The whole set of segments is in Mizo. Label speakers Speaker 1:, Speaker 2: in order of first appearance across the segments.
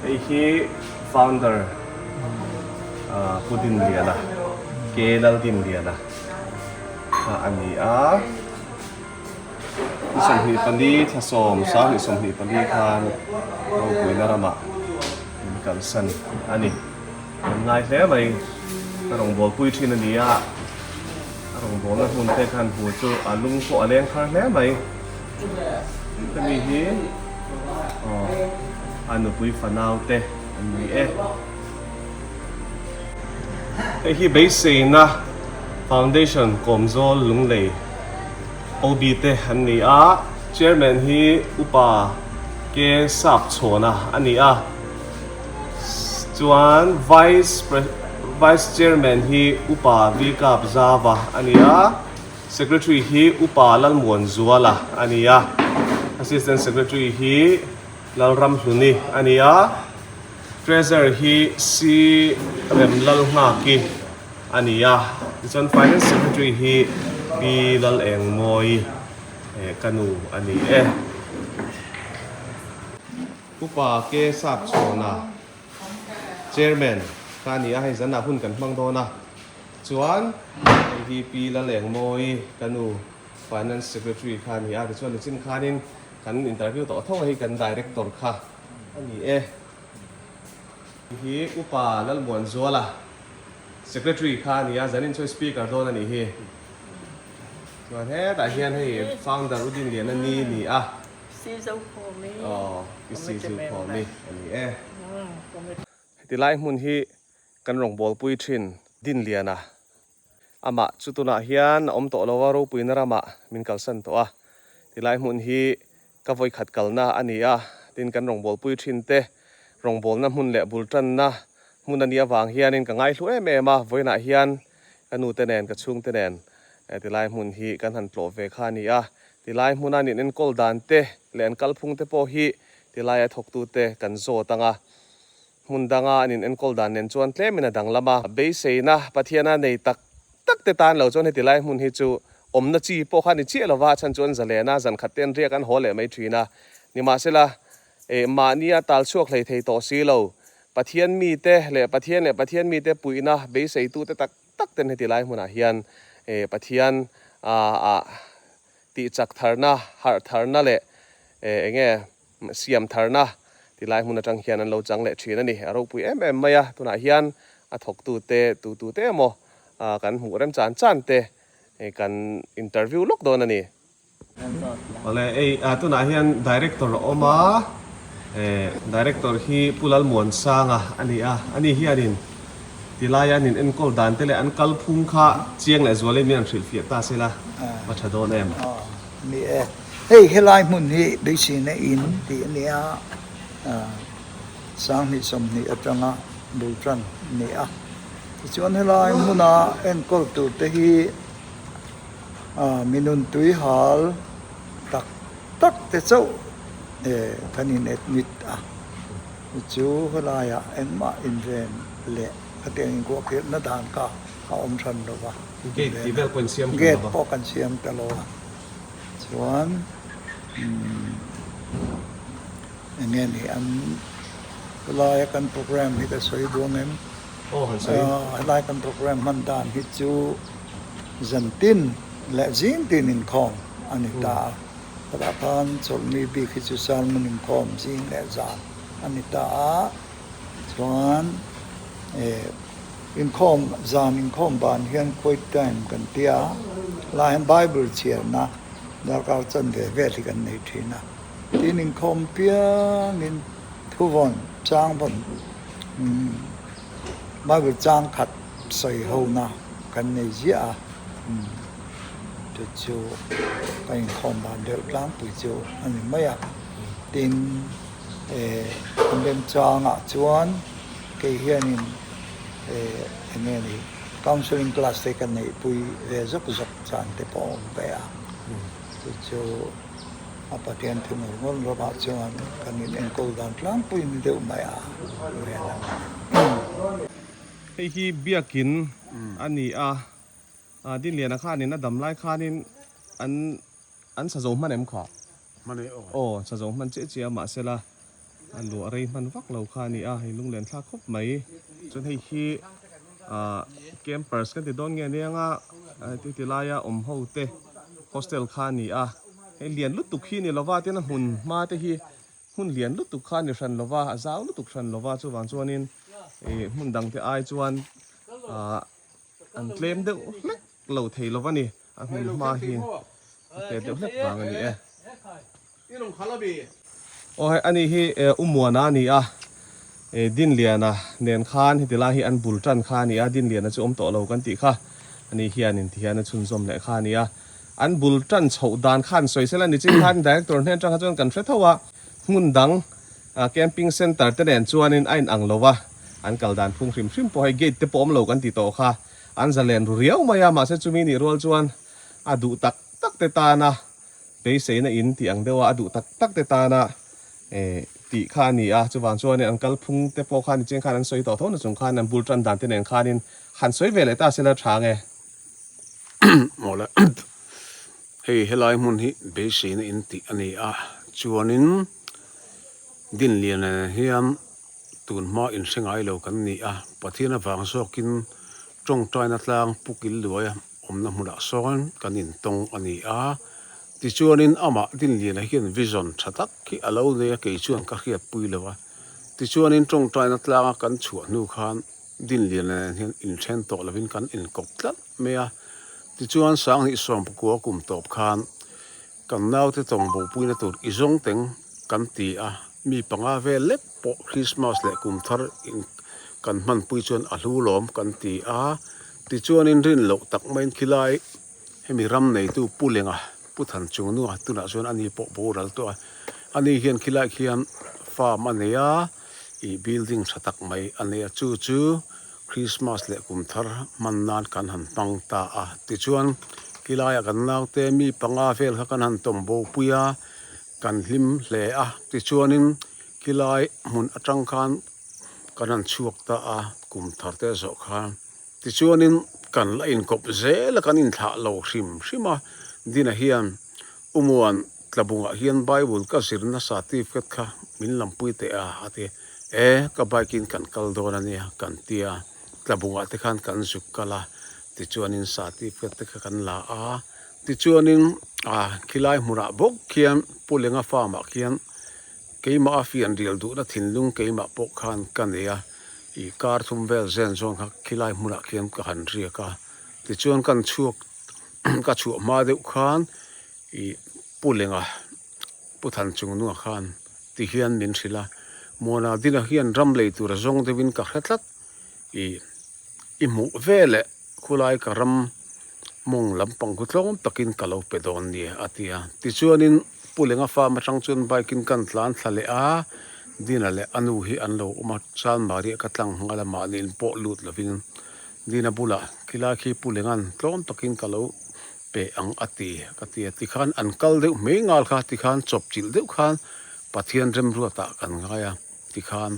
Speaker 1: Hei hi founder Pu Dinliana, K Laldinliana kha a ni a. Ni 24 thla sawm 2024 khan ropuina ramah min kalsan a ni. Kan ngai hle mai. Ka rawngbawlpui thin a ni a, a rawngbawlna hmun te khan hmu chu a lung pawh a leng thar hle mai. Hemi hi aw a nupui fanau te an ni e. Hei hi beiseina Foundation Kawmzawl Lunglei OB te an ni a, Chairman hi Upa K Sapchhawna a ni a. Chuan Vice Vice Chairman hi Upa V Kap Zava a ni a, Secretary hi Upa Lalmuanzuala a ni a, Assistant Secretary hi Lalramhluni a ni a, Treasurer hi C Remlalnghaki a ni a, tichuan Finance Secretary hi Pi Lalengmawii ka nu a ni e. Upa K Sapchhawna, Chairman, kha a ni a, hei zanah hun kan hmang dawn a, chuan hei hi Pi Lalengmawii ka nu Finance Secretary kha a ni a, tichuan nichin khanin kan interview tawh tho a hei kan Director kha a ni e. Hei hi Upa Lalmuanzuala, Secretary kha a ni a, zanin chu Speaker dawn a nih hi. Chuan hetah hian hei Founder U Dinliana ni ni a. Aw, i si zo khawmi a ni e. Heti lai hmun hi kan rawngbawlpui thin Dinliana. Amah chu tunah hian a awm tawh lo a, ropuina ramah min kalsan tawh a. Ti lai hmun hi ka vawikhat kalna a ni a, tin kan rawngbawlpui thin te rawngbawlna hmun leh bul tanna hmun a nih avang hianin ka ngaihlu em em a, vawiinah hian ka nute nen ka chhungte nen ti lai hmun hi kan han tlawh ve kha a ni a. Tilai hmuna an inenkawl dan te leh an kalphung te pawh hi tilaia thawktute kan zawt ang a. Hmun danga an inenkawl dan nen chuan tlemin a danglam a. Beiseina Pathiana nei tak tak te tan lo chuan heti lai hmun hi chu awmna chi pawh kha a ni chiah lova, a chhan chu an zalen a, zan khat te an riak an haw leh mai thin a. Nimahsela, eh, mahnia tal chhuak hlei thei tawh si lo. Pathian mite leh Pathian leh Pathian mite puihna beiseitute tak tak ten heti lai hmunah hian Pathian ah tih chak tharna, harh tharna leh eng nge siam tharna ti lai hmun atang hian an lo chang leh thin a ni. A ropui em em mai a, tunah hian a thawktute tutute emaw kan hmuh rem chan chan te kan interview lawk dawn a ni. Awle ei tunah hian director a awm a, director hi Pu Lalmuansanga a ni a, ani hianin tilaia an in enkawl dan te leh an kalphung kha chiang leh zualin min han hrilhfiah ta se la va tha dawn em?
Speaker 2: Ni e, hei helai hmun hi beiseina in tih a nia, 2020 atanga bul tan a ni a, tichuan helai hmuna enkawl tur te hi Mi nun tui hal tak tak te chauh kan in admit a, chu chu helaiah engmah inven leh khatiang inkuahkirhna dan kha a awm hran lo va.
Speaker 1: Gate tih vel pawh in siam hran lo va.
Speaker 2: Gate pawh kan siam ta lo a, chuan eng nge ni an helaia kan program hi ka sawi duang em?
Speaker 1: Aw han sawi.
Speaker 2: Helai kan program hman dan hi chu zantin leh zingtin inkhawm a ni ta a. Hetah khan chawlhmi bik hi chu sermon inkhawm zing leh zan a ni ta a. Chuan inkhawm zan inkhawm ban hian quiet time kan ti a, helai hian Bible chhiarna darkar chanve vel hi kan nei thin a. Tin inkhawm piangin thuvawn changvawn Bible chang khat sawi ho na kan nei ziah a, chu chu ka inkhawm dan deuh tlangpui chu a ni mai a. Tin, eh an remchangah chuan kei hianin eh eng nge ni counselling class te ka neihpui ve zawk zawk chan te pawh a awm ve a, chu chu. A Pathian thu ngawr ngawr ramah chuan kan in enkawl dan tlangpui ni deuh mai a vel a.
Speaker 1: Hei hi biakin a ni a, Dinliana khanin a dam lai khanin an an sa zo hman em kha?
Speaker 3: Hman e aw.
Speaker 1: Aw, sa zo hman chiah chiah a mahsela. A luah rei hman vak lo kha a ni a, hei lunglen thlak khawp mai. Chuan hei hi ah campers kan ti dawn nge nia anga heti laia awm ho te hostel kha a ni a, hei lian lutuk hi a ni lova tin a hmun hma te hi hmun lian lutuk kha a ni hran lova a zau lutuk hran lova chuvang chuanin ih hmun dang te ai chuan ah an tlem deuh hlek lo thei lova ni a hmun hma hi a tet deuh hlek vang a ni e. Aw hei ani hi Umuana a ni a, Dinliana nen khan heti lai hi an bul tan kha a ni a, Dinliana chu awm tawh lo kan tih kha ani hianin ti hian a chhunzawm leh kha a ni a, an bul tan chhoh dan khan sawi sela ni chin khan Director hnen atang kha chuan kan hre tho a, hmun dang camping center te nen chuanin a inang lo a, an kal dan phung hrim hrim pawh hei gate te pawh awm lo kan ti tawh kha an zalen ru riau mai a, mahse chumi nih rual chuan a duh tak tak te tana Beiseina in tih ang deuha a duh tak tak te tana tih kha a ni a, chuvang chuanin an kalphung te pawh khan nicheng khan an sawi tawh tho na chung khan an bul tan dan te nen khanin han sawi ve leh ta sela tha nge.
Speaker 3: Mawle hei helai hmun hi beiseina in tih a ni a, chuanin Dinliana nen hian tun hma inhre ngai lo kan ni a, Pathian avang zawkin tawngtaina tlang pu kil luaia awmna hmunah sawn kan intawng a ni a. Tichuanin amah Dinliana hian vision tha tak hi a lo nei a, kei chuan ka hriatpui lo a. Tichuanin tawngtaina tlanga kan chhuah hnu khan Dinliana nen hian inthen tawh lovin kan inkawp tlat mai a. Tichuan Sanghnih Sawmpakua kum tawp khan Kan naute tawng bopuina tur i zawng teng kan ti a, mi panga vel lek pawh Krismas leh kum thar in kan hmanpui chuan a hlu lawm kan ti a, tichuanin rin loh tak maiin khilai hemi ram neitu Pu Lenga, Pu Thanchungnua tunah chuan ani pawh boral tawh a, ani hian khilai khian farm a nei a, ih building tha tak mai a nei a, chu chu Krismas leh kum thar hman nan kan han hmang ta a. Tichuan, kilaiah kan naute mi panga vel kha kan han tawm bo pui a, kan hlim hle a. Tichuanin, kilai hmun atang khan kan han chhuak ta a, kum thar te zawh khan. Tichuanin, kan la inkawp zel a, kan inthlah lo hrim hrim a. Dina hian Umuan tlabungah hian Bible ka zir nasa tifket kha min lampui teh a, a ti. E, ka bike in kan kal dawn a nia, kan ti a. Tlabungah te khan kan zuk kal a, tichuanin sa tifket te kha kan la a. Tichuanin a khilai hmunah bawk khian Pu Lenga farm ah khian keimah a fian rial duhna thinlung keimah pawh khan ka nei a, ih kar thum vel zen zawn kha khilai hmunah khian ka han riak a. Tichuan kan chhuak ka chhuah hma deuh khan ih Pu Lenga, Pu Thanchungnua khan ti hian min hrilh a, Muana Dina hian ram lei tur a zawng deuhin ka hre tlat, ih i hmuh ve leh khulai ka ram mawng lampang khu tlawm takin ka lo pe dawn nia a ti a. Tichuanin Pu Lenga farm atang chuan bike in kan tlan thla leh a, Dina leh a nu hi an lo awm a, Chanmari a ka tlang nghal a mahni in pawh lut lovin Dina bulah khilai khi Pu Lenga'n tlawm takin ka lo pe ang a ti ka ti a, tikhan an kal deuh mai ngal kha tikhan chawp chilh deuh khan Pathian remruatah kan ngai a, tikhan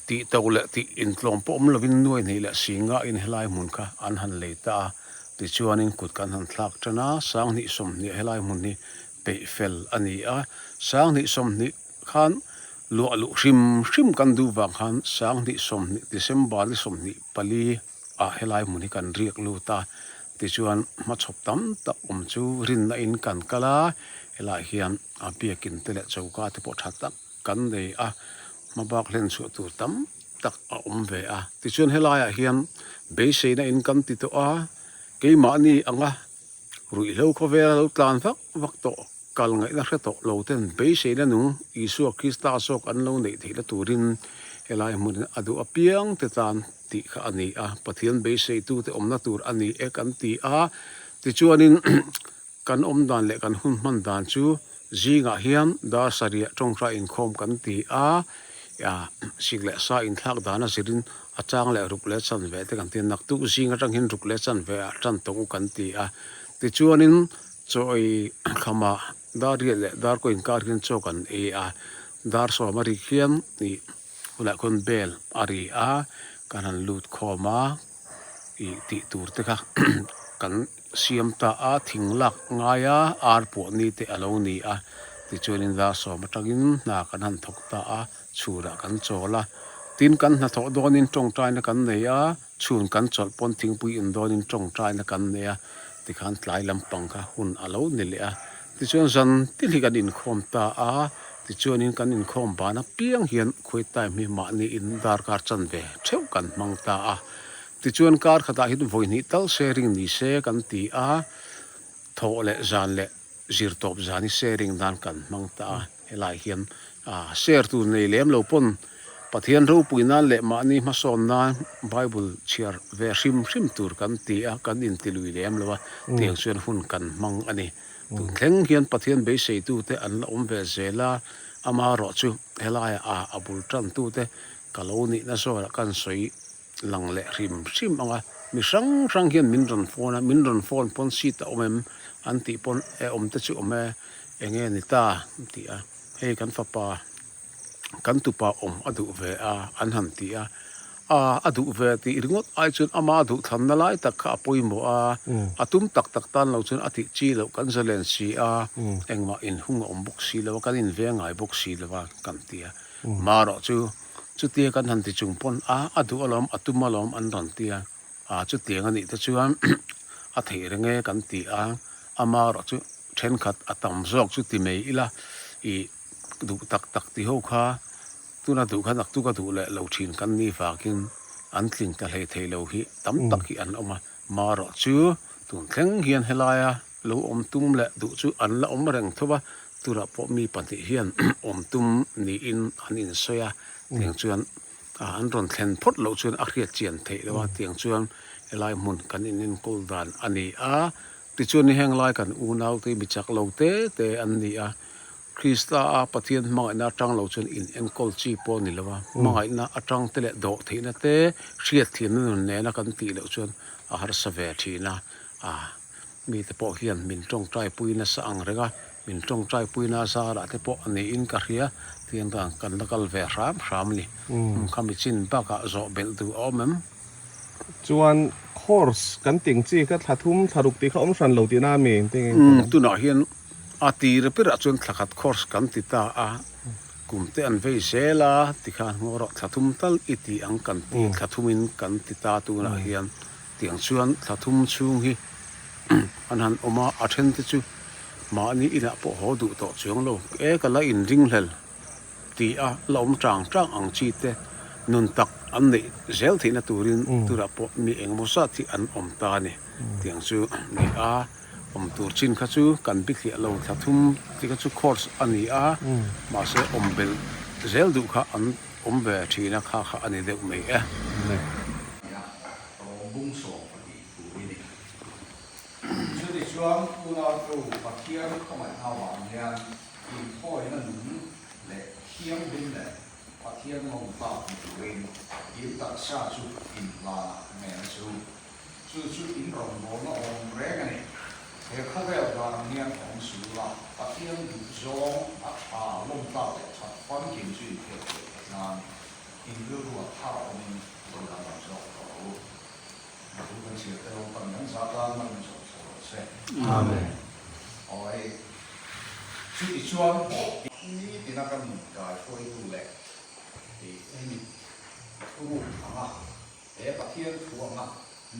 Speaker 3: tih to leh tih intlawm pawh awm lovin nuai hnih leh si ngahin helai hmun kha an han lei ta a, tichuanin kut kan han thlak tan a, sanghnih sawmhnih helai hmun hi peih fel a ni a, sanghnih sawmhnih khan luah luh hrim hrim kan duh vang khan sanghnih sawmhnih December ni 24 ah helai hmun hi kan riak lut a, tichuan hmachhawp tam tak awm chu rinna in kan kal a, helaiah hian a biakin te leh choka te pawh tha tak kan nei a, hmabak hlen chhuah tur tam tak a awm ve a, tichuan helaiah hian beiseina in kan ti tawh a, keimahni anga ruihhlo khawvela lo tlan vak vak tawh. Kal ngaihna hre tawh lo ten beiseina nung Isua Krista zawk an lo neih theihna turin helai hmunin a duh apiang te tan tih kha a ni a, Pathian beiseitute awmna tur a ni e kan ti a. Tichuanin kan awm dan leh kan hun hman dan chu zingah hian dar sarih tawngtai inkhawm kan ti a, sik leh sa inthlak dana zirin a chang leh ruk leh chanve te kan ti a, naktuk zing atang hian ruk leh chanve ah tan tawng u kan ti a. Tichuanin Chaw ei khamah dar riat leh dar kaw inkar hian chaw kan ei a, dar sawm a rik hian ih hunah khawn bel a ri a, kan han lut khawm a, ih tih tur te kha kan siam ta a, thing lak ngai a, ar puah ni te a lo ni a, Tichuanin dar sawm atangin hna kan han thawk ta a, chhunah kan chawl a. Tin, kan hnathawh dawnin tawngtaina kan nei a, chhun kan chawlh pawn thingpui in dawnin tawngtaina kan nei a, tikhan tlai lampang kha hun a lo ni leh a. Tichuan zan tin hi kan inkhawm ta a, tichuanin kan inkhawm ban apiang hian khuai time hi mahni in darkar chanve theuh kan hmang ta a. Tichuan kar khatah hian vawi hnih tal sharing ni se kan ti a, thawh leh zan leh zir tawp zan hi sharing nan kan hmang ta a, helai hian share tur nei lem lo pawn Pathian ropui nan leh mahni hmasawn nan Bible chhiar ve hrim hrim tur kan ti a, kan inti lui lem lo a, tiang chuan hun kan hmang a ni. Tun thleng hian Pathian beiseitute an la awm ve zel a, amaherawhchu helaiah a bul tantute ka lo nihna zawlah kan sawi lang leh hrim hrim ang a, mi hrang hrang hian min rawn phone a, min rawn phone pawn seat a awm em an tih pawn e awm te chu awm e, eng nge ni ta an ti a, hei kan fapa kan tupa awm a duh ve a an han ti a, a a duh ve tih ringawt ai chuan ama duh thlanna lai tak kha a pawimawh a, a tum tak tak tan lo chuan a tih chi loh kan zalen si a, engmah inhung a awm bawk si lo a, kan inveng ngai bawk si lo a kan ti a, marawh chu. Chutia kan han ti chung pawn a, a duh alawm, a tum alawm an rawn ti a, ah chutiang a nih te chuan a theih reng e kan ti a, ama erawh chu thenkhat a tam zawk chu ti mai ila ih duh tak tak ti ho kha tuna duh kha naktuk a duh leh lo thin kan ni vangin an tling ta hlei thei lo hi tam tak hi an awm a, marawh chu tun thleng hian helaia Lo awm tum leh duh chu an la awm reng tho a, tunah pawh mi pahnih hian awm tum niin an insawi a, tiang chuan an rawn thlen phawt loh chuan a hriat chian theih loh a, tiang chuan helai hmun kan inenkawl dan a ni a, tichuan heng lai kan unaute mi chak lo te te an ni a, Krista a Pathian hmangaihna atang lo chuan inenkawl chi pawh a ni lo a, hmangaihna atang te leh dawh theihna te hriatthiamna nun nena kan tih loh chuan a harsa ve thin a. Mite pawh hian min tawngtaipui nasa ang reng a, min tawngtaipuina zarah te pawh a niin ka hria, tiang dan kan la kal ve hram hram a ni. Khami chin bakah zawh belh duh a awm em?
Speaker 1: Chuan course kan ting chi kha thla thum thla ruk tih kha awm hran lo tihna a mi?
Speaker 3: Umm tunah hian a tir berah chuan thla khat course kan ti ta a, kum te an vei zel a tikhan ngaw rawh thla thum tal i ti ang kan ti thla thumin kan ti ta tunah hian. Tiang chuan thla thum chhung hi an han awm a, a then te chu mahni inah pawh haw duh tawh chuang lo. E ka la inringhlel ti a la awm tang tang ang chi te nun tak an neih zel theihna turin tunah pawh mi engemaw zat hi an awm ta a ni. Tiang chu ni a, awm tur chin kha chu kan bithliah lo thla thum tih kha chu course a ni a, mahse awm belh zel duh kha an awm ve thin a, kha kha a ni deuh mai e.
Speaker 4: Rawng bung 12 thu i ni. Chutichuan unautu Pathian khawngaihna vang hian inthawina nung leh thianghlim leh Pathian lawmtlak ni turin in taksa chu inhlan a ngen a chu. Chu chu in rawngbawlna awm reng a ni. He khawvel dan ang hian awm su la, Pathian duhzawng a tha lawmtlak leh that famkim chu inhriat theih theih nan in rilru a thar awmin lo danglam zawk tawh rawh u. Na thu kan chhiar te lo pan kan za tan man in zawh chho rawh se.
Speaker 1: Amen.
Speaker 4: Aw hei chuti chuan nitina kan nun kai hruaitu leh tih hemi thuruk anga he Pathian thu anga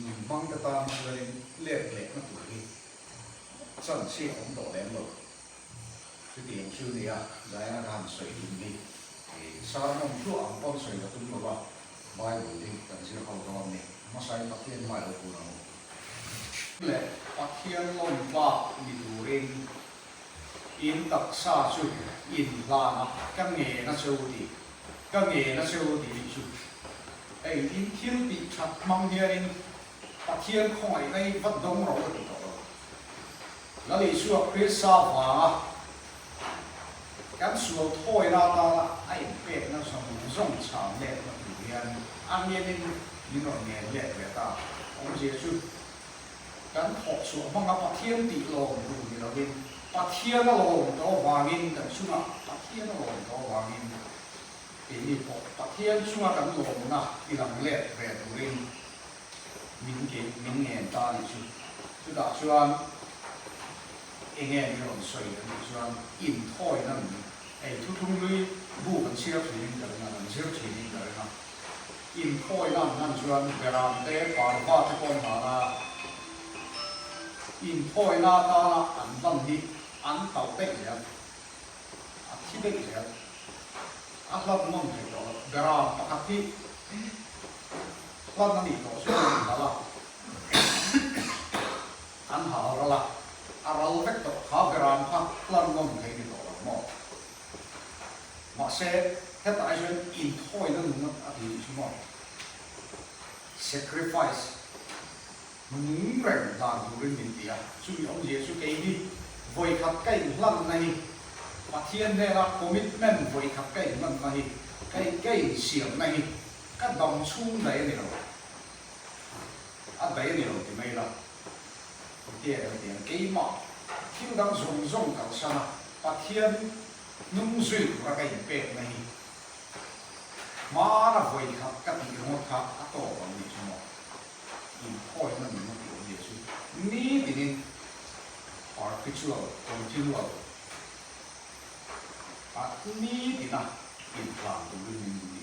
Speaker 4: nun hmang te tan chuanin let lehna tur hi chance hi a awm tawh lem lo. Chutiang chu nia, Zion-a ka han sawi tum hi sermon hluah ang pawn sawi ka tum lo va, Bible hi kan zir ho dawn ni. Hmasain Pathian hmai lo kun ang u. Leh Pathian lawmtlak ni turin in taksa chu in hlan a, ka ngen a che u tih, ka ngen a che u tih nih chu. Hei, in thil tih that hmang hianin Pathian khawngaihna hi va dawng ro a ti tawh lo. Lal Isua Krista vanga kan sual thawina atana a inpekna zawng zawng chhan letna tur hian a ngenin min rawn ngen let ve ta. Awmzia chu kan thawh chhuah hmanga Pathian tih lawm tur ni lovin Pathian a lawm tawh vangin kan chungah Pathian a lawm tawh vangin keini pawh Pathian chunga kan lawmna tilang let ve turin min ke min ngen ta a nih chu. Chutah chuan Enge min rawn sawi a nih chuan inthawina nun, hei thuthlunglui bu kan chhiar thinin ka ring a, kan zir thinin ka ring a. Inthawina an hman chuan beram te, parva te pawh an hlan a, inthawina atana an hlan hi an tauh daih zel, a thi daih zel, a hlan nawn thei tawh lo. Beram pakhat hi hlan a nih tawh chuan an inhal a. An hal ral a, a ral vek tawh kha beram kha hlan nawn thei ni tawh lo maw? Mahse, hetah hi chuan inthawina nun a ti tih chu maw? Sacrifice, nung reng hlan turin min ti a, chumi awmzia chu kei hi vawikhat ka inhlanna hi, Pathian hnena commitment vawikhat ka inhlanna hi, ka insiamna hi ka dam chhung daih a ni lo. A daih a ni lo ti mai la, Tia kan ti ang. Keimah thil dang zawng zawng kalsan a, Pathian hnung zui tura ka inpekna hi hmana vawi khat ka tih ringawt kha a tawp ang nih chu maw? Inthawina nun a tih awmzia chu nitinin perpetual, continual, a nitina inhlan turin min duh ni.